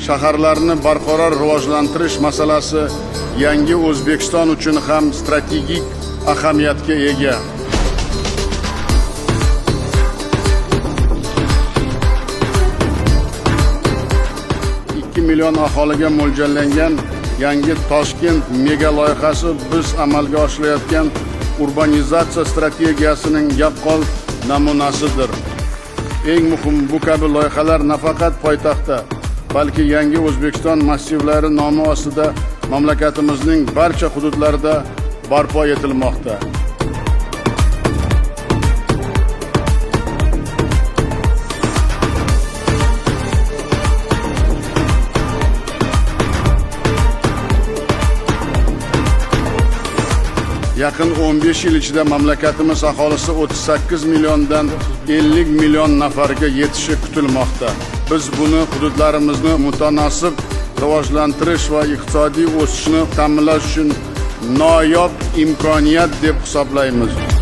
Shaharlarni barqaror rivojlantirish masalasi yangi O'zbekiston uchun ham strategik ahamiyatga ega. 2 million aholiga mo'ljallangan yangi Toshkent mega loyihasi biz amalga oshirayotgan urbanizatsiya strategiyasining yaqqol namunasidir. Eng muhimi, bu kabi loyihalar nafaqat poytaxtda, balki yangi O'zbekiston massivlari nomi ostida mamlakatimizning barcha hududlarida barpo etilmoqda. Yaqin 15 yil ichida mamlakatimiz aholisi 38 milliondan 50 million nafarga yetishi kutilmoqda. Biz buni hududlarimizni mutanosib rivojlantirish va iqtisodiy o'sishni ta'minlash uchun noyob imkoniyat deb hisoblaymiz.